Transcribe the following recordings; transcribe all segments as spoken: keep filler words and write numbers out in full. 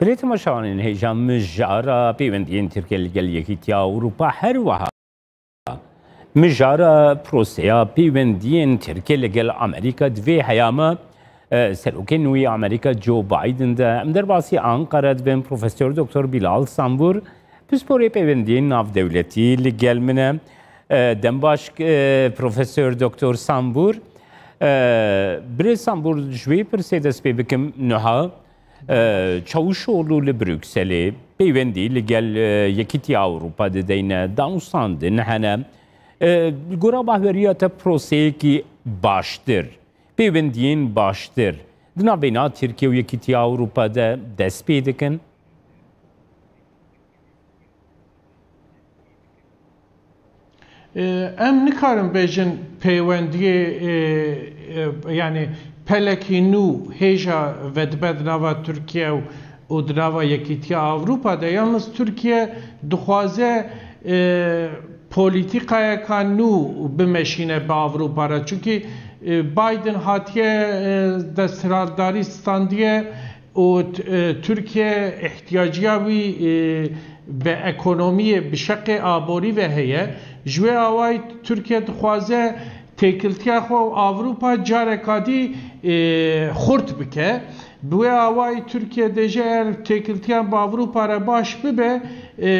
Belê temaşevanên hêja, mijara peywendiyên Tirkiye li gel Yekîtiya Ewropa her wiha mijara proseya peywendiyên Tirkiye li gel Amerîka di vê heyama, e, serokê nû yê Amerîka Joe Biden de. Em derbasî Anqara dibin, Profesor Doktor Bilal Sambur, pisporê peywendiyên navdewletî li gel min e. E, dem baş, e, Profesor Doktor Sambur. E, birêz Sambur, ji wê pirsê dest pê bikim niha. E, Çavuşoglu li Brukselê peywendî li gel, e, Yekîtiya Ewropa dideyne, danûstandin hene. E, li gora bahweriya te proseyekî baştir, peywendiyên baştir di navbeyna Tirkiye û Yekîtiya Ewropa de dest pê dikin? Em nikarin bêjin peywendiyê, e, e, yanî pelekî nû hêja vedibe di nava Tirkiye û, û di nava Yekîtiya Ewropa de. Yalnız Tirkiye dixwaze, e, polîtîkayeka nû bimeşîne bi Ewropa re. Çunkî, e, Biden hatiye, e, desthilatdarî standiye, û t-, e, Tirkiye ihtiyaciya wî, e, ve ekonomiyê bi şeqê aborî ve heye. Ji wê awayî Tirkiye dixwaze têkiltiya xwe û Ewropa careka dî, e, xurt bike. Bi wê awayî Tirkiye dêje eger têkiltiyan bi Ewropa re baş bibe, e,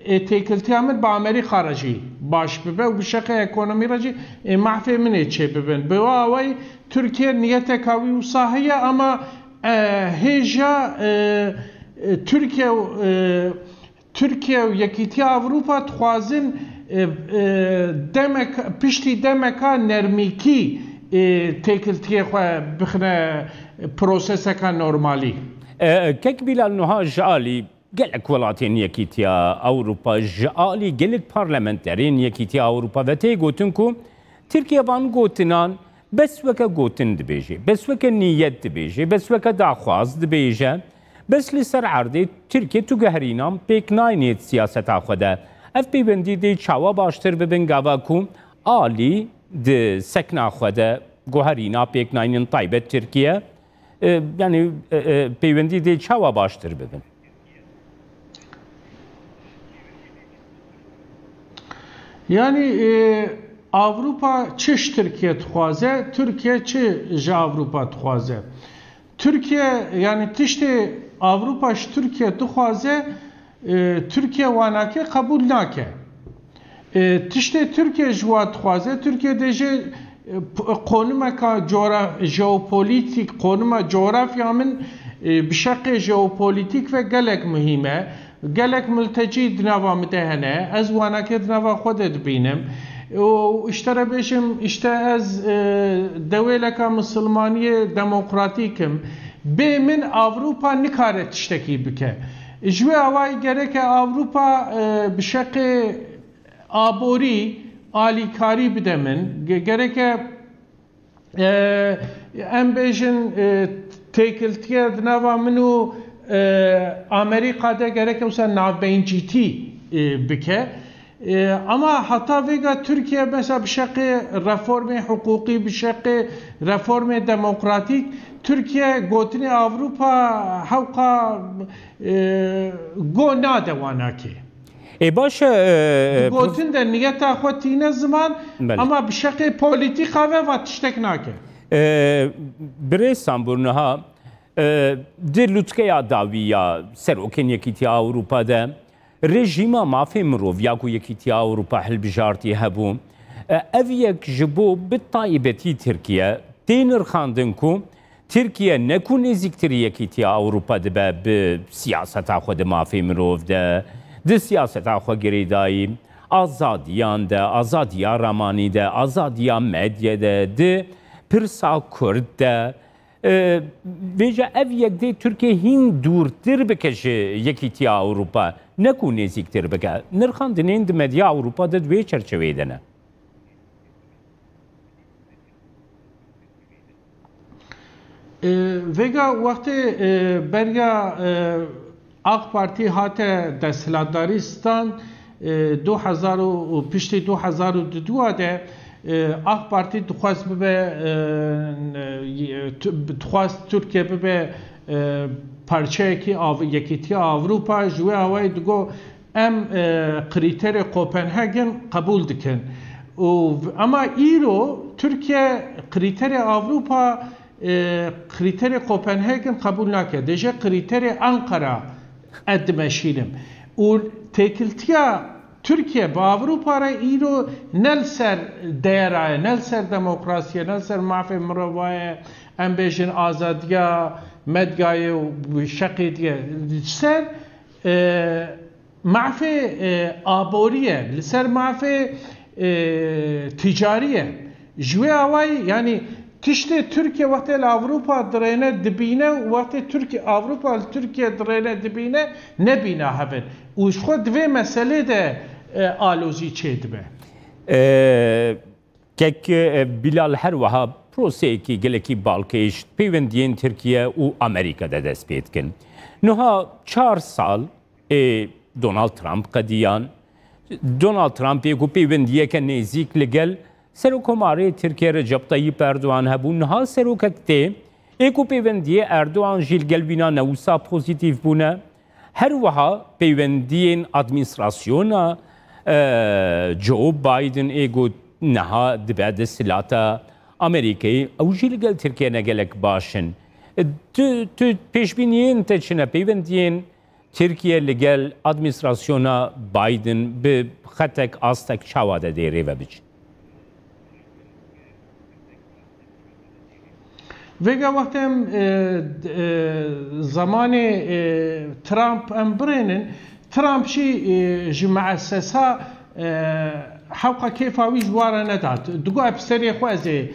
e, têkiltiya min bi Amerîka re jî baş bibe û bi şeqê ekonomî re jî, e, mafê min ê çê bibin. Bi wê awayî Tirkiye niyeteka wî wisa heye, ama E, hêja, e, e, Tirkiye û, e, Tirkiye û Yekîtiya Ewropa dixwazin, e, e, demek, piştî demeka nermîkî, e, têkiltiyê xwe bixine proseseka normalî. E, Kek Bilal, niha ji alî gelek welatên Yekîtiya Ewropa, ji alî gelek parlamenterên Yekîtiya Ewropa ve tê gotin ku Tirkiye van gotinan bes weke gotin dibêje, bes weke niyet dibêje, bes weke daxwaz dibêje, bes li ser erdê Tirkiye tu guherînan pêk nayînê di siyaseta xwe de. Ev peywendî dê çawa baştir bibin gava ku alî di sekna xwe de guherîna pêk nayînin taybet Tirkiye? E, yanî, e, e, peywendî dê çawa baştir bibin? Yanî, e, Avrupa çi ji Tirkiye dixwaze, Tirkiye çi ji Avrupa dixwaze? Tirkiye, yanî tiştê Avrupa ji Tirkiye dixwaze, e, Tirkiye wanakê qebûl nake. E, tiştê Tirkiye ji wa dixwaze, Tirkiye dê jê, e, p-, qonimeka cora-, jeopolîtîk, qonima cografya min, e, bi şeqê jeopolîtîk ve gelek muhîm e. Gelek miltecî di nava min de hene. Ez wanakê di nava xwe de dibînim. Û îşte re bêjim, îşte ez, e, dewêleka misilmaniyê demokratîk im. Bê min Avrupa nikare tiştekî bike. Ji wê awayî gereke Avrupa, e, bi şeqê aborî alîkarî bide min. Ge-, gereke, e, em bêjin, e, têkiltiye di nava min û, e, Amerîka de gereke wisa navbeyncîtî, e, bike. E, ama heta vêga Tirkiye mesela bi şeqê reformê hiqûqî, bi şeqê reformê demokratîk, Tirkiye gotinê Avrupa hewqa, e, go nade wanakê. Ê, baş e, e, Di gotin de niyeta xwe tîne ziman, Belê. Ama bi şeqê polîtîka ve va tiştek nake. E, Birêz Sambur, niha, e, di lûtkeya dawî ya serokên Yekîtiya Ewropa de rejîma mafê mirov ya ku Yekîtiya Ewropa hilbijartî hebû, e, ev yek ji bo bi taybetî Tirkiye tê nirxandin ku Tirkiye ne ku nêzîktirî Yekîtiya Ewropa dibe bi siyaseta xwe di mafê mirov de, di siyaseta xwe girêdayî azadiyan de, azadiya ramanî de, azadiya medya de, di pirsa Kurd de, e, vêca ev yek dê Tirkiye hîn dûrtir bike ji Yekîtiya Ewropa, ne ku nêzîktir bike. Nirxandinên di medya Ewropa de di wê çerçeveyê de ne. E, vêga wextê, e, beriya, e, AK Partî hate desthilatdarî stand, e, du hezar û, û piştî du hezar û duduwa de, e, AK Partî dixwest bibe, e, e, tu-, dixwest Tirkiye bibe, e, parçeyekî av-, Yekîtiya Ewropa ji wê awayî digo, em, e, krîterê Kopenhagen qebûl dikin. Û v-, ema îro Tirkiye krîterê Ewropa, e, krîterê Kopenhagen qebûl nake. Dêje krîterê Ankara ez dimeşînim. Û têkiltiya Tirkiye bi Ewropa re îro ne li ser deyera ye, ne li ser demokrasî ye, ne li ser mafê mirova ye, em bêjin azadiya medyayê û şeqê diye. Li ser, e, mafê, e, aborî ye, li ser mafê, e, ticarî ye. Ji wê awayî, yanî tiştê Tirkiye wextê li Ewropa dirêne dibîne û wextê Tirkiye, Ewropa li Tirkiye dirêne dibîne, nebîna hev in. Û ji xwe di vê meselê de, e, alozî çêdibe. E, kek, e, Bilal, her wiha proseyekî gelekî balkêş peywendiyên Tirkiye û Amerîka de dest pê dikin. Niha çar sal ê Donald Trump qediyan. Donald Trump ê ku peywendiyeke nêzîk li gel Serokkomarê Tirkiye Recep Tayyip Erdogan hebû. Niha serokek tê ê ku peywendiyê Erdogan jî li gel wîna ne wisa pozîtîf bûne. Her wiha peywendiyên administrasyona, e, Joe Biden ê ku niha dibe desthilata Amerîkayê, ew jî li gel Tirkiye ne gelek baş in. E, tu, tu pêşbîniyên te çi ne? Peywendiyên Tirkiye li gel administrasyona Biden bi xetek, astek çawa de dê rê ve biçin? Vêga wextê em, e, e, zemanê, e, Trump em birênin, Trump jî, e, ji meesesa, e, hewqa kêfa wî ji wa re nedat. Digot, "Ev serê xwe ez ê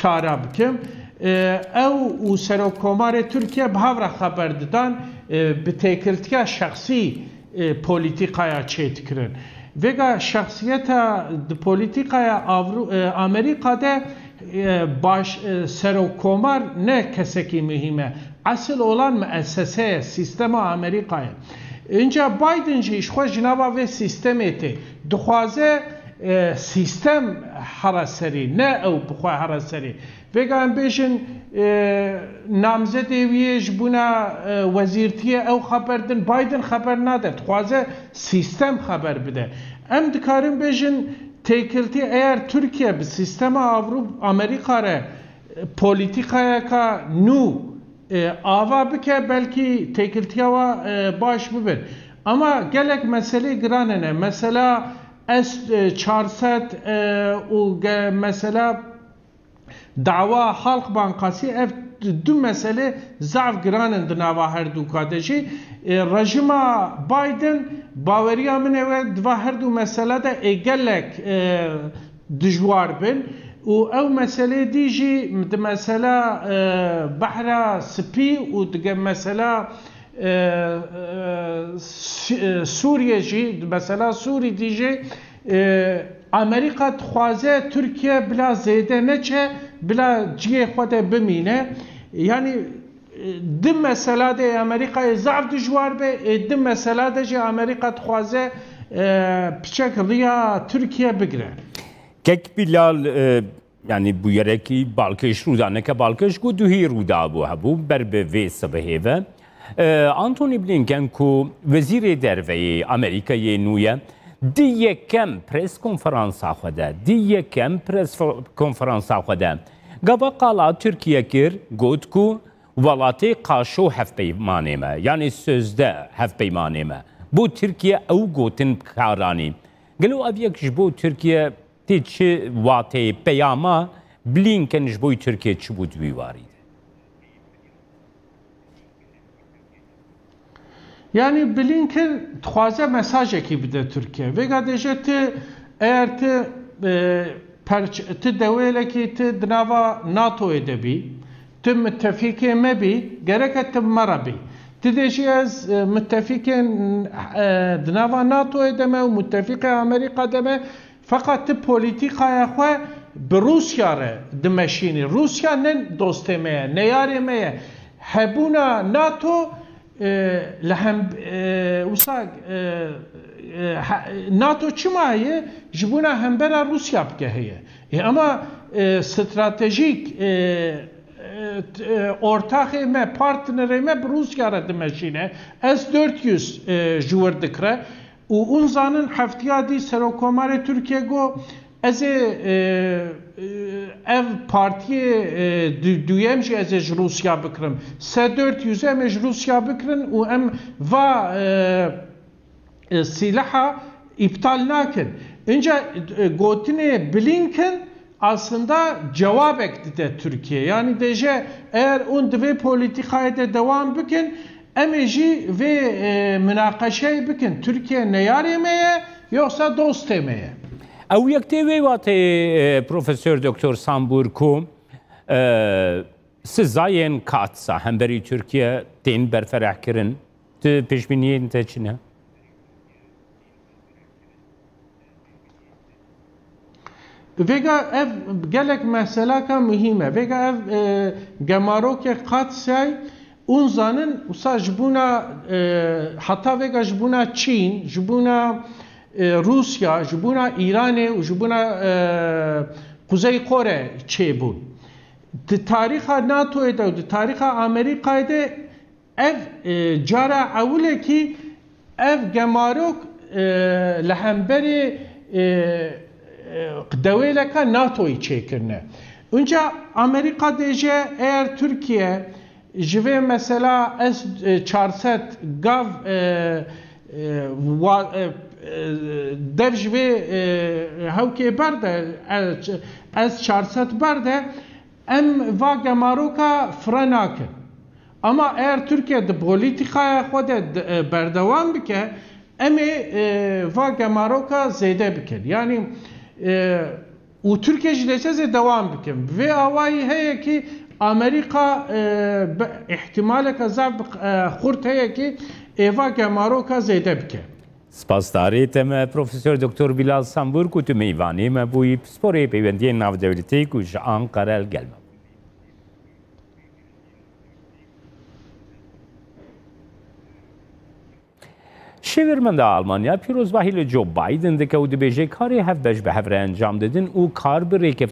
kara bikim." E, ew û Serokkomarê Tirkiye bi hev re xeber didan, e, bi têkiltiya şexsî, e, polîtîkaya çêdikirin. Vêga şexsiyeta di polîtîkaya Avru-, e, Amerîka de, e, baş, e, serokkomar ne kesekî muhîm e. Esil olan miesese ye, sîstema Amerîka ye. Înca Biden jî ji xwe ji nava vê sîstemê tê. Dixwaze, e, sîstem here serî, ne ew bi xwe here serî. Vêga em bêjin, e, namzedê wî yê ji bûna, e, wezîrtiyê ew xeber din, Biden xeber nade, dixwaze sîstem xeber bide. Em dikarin bêjin têkiltî eyer Tirkiye bi sîstema Avrup-, Amerîka re, e, polîtîkayeka nû, e, ava bike, belkî têkiltiya wa, e, baş bibin. Ama gelek meselê giran hene. Mesela S, e, çar sed, e, û ge-, mesela Dawa Halk Bankası, ev du mesele zaf giran in di nava her du ka de jî. E, rejima Biden, baweriya min ew e, di va her du mesele de ê gelek, e, dijwar bin û ew meselê dî jî di mesela, e, Behra Spî û dige mesela e, e, Si-, e, Sûriye jî, mesela Sûrî dî jî, e, Amerîka dixwaze Tirkiye bila zêde neçe, bila cihê xwe de bimîne. Yanî, e, di mesela de Amerîkayê zaf dijwar be, ê di mesela de jî Amerîka dixwaze, e, piçek riya Tirkiye bigire. Kek Bilal, e, Yanî bûyerekî balkêş rû da, neke balkêş ku duhî rû dabû hebû ber bi vê sibihê ve. E, Antony Blinken ku wezîrê derve yê Amerîkayê nû ye, di yekem pres konferansa xwe de, di yekem pres fo-, konferansa xwe de gava qala Tirkiye kir, got ku welatê qaşo hevpeymanê me, yanî sözde hevpeymanê me. Bo Tirkiye ew gotin bi kar anî. Gelo ev yek ji bo Tirkiye tê çi wateyê peyama Blinken ji bo Tirkiye çi bû di wî warî de? Yanî Blinken dixwaze mesajekî bide Tirkiye. Vêga dêje ti, eger ti, e, perç-, ti dewêlekî ti di nava NATOyê de bî, ti mitefîkê me bî, gereke ti bi me re bî. Ti dê jî ez, e, mitefîkên, e, di nava NATOyê de me û mitefîkê Amerîka de me, feqet ti polîtîkaya xwe bi Rûsya re dimeşînî. Rûsya ne dostê me ye, ne yarê me ye. Hebûna NATO, e, li hem, e, wisa, e, e, he-, NATO çima heye? Ji bona hembera Rûsya bike heye. E, ama, e, stratejîk, e, e, e, ortaxê me, partnerê me bi Rûsya re dimeşîne. S dört yüz, e, ji wir dikire. Û hûn zanin heftiya dî Serokkomarê Tirkiye got, ez ê, e, e, ev partiyê, e, du-, duyem jî ez ê ji Rûsya bikirim. S dört yüz em ê ji Rûsya bikirin û em va, e, e, sîlaha îptal nakin. Înca, e, gotinê Blinken aslında cewabek dide Tirkiye. Yani dêje, eğer hûn di vê polîtîkayê de dewam bikin, em ê jî vê, e, minaqeşeyê bikin. Tirkiye neyarê me ye, yoksa dostê me ye? Ew yek tê wê wateyê, e, Profesör Doktor Sambur, ku, e, sizayên Katsa hemberî Tirkiye tên berferehkirin. Tu pêşbîniyên te çi ne? Vêga ev gelek meselaka muhîm e. Vêga ev, e, gemarokê Katsay, hûn zanin, wisa ji bona, e, heta vêga ji bona Çîn, ji bona, e, Rûsya, ji bona Îranê û ji bona, e, Kuzey Kore çêbûn. Di tarîxa NATOyê de û di tarîxa Amerîkayê de ev, e, cara ewilekî ev gemarok, e, li hemberî, e, e, dewêleka NATOyî çêkirine. Înca Amerîka dêje, eger Tirkiye ji vê mesela S, e, çar sed gav, e, e, wa-, e, e, dev ji vê, e, hewkê berde, e, S çar sed berde, em va gemaroka fire nakin. Ama eger Tirkiye di polîtîkaya xwe de di, e, berdewam bike, em ê, e, va gemaroka zêde bikin. Yani, e, û Tirkiye jî dê zêde dewam bikin. Vê awayî heye ki Amerîka, e, bi, îhtimaleke zaf bi, e, xurt heye ki ê va gemaroka zêde bike. Spasdarê te me, Profesor Doktor Bilal Sambur, ku tu mêvanê me bûyî, pisporê peywendiyên navdewletî ku ji Anqara li gel me bû. Şêwirmenda Almanya pîrozbahî li Joe Biden dike û dibêje karê hevbeş bi hev re encam didin û kar bi rêkeftinên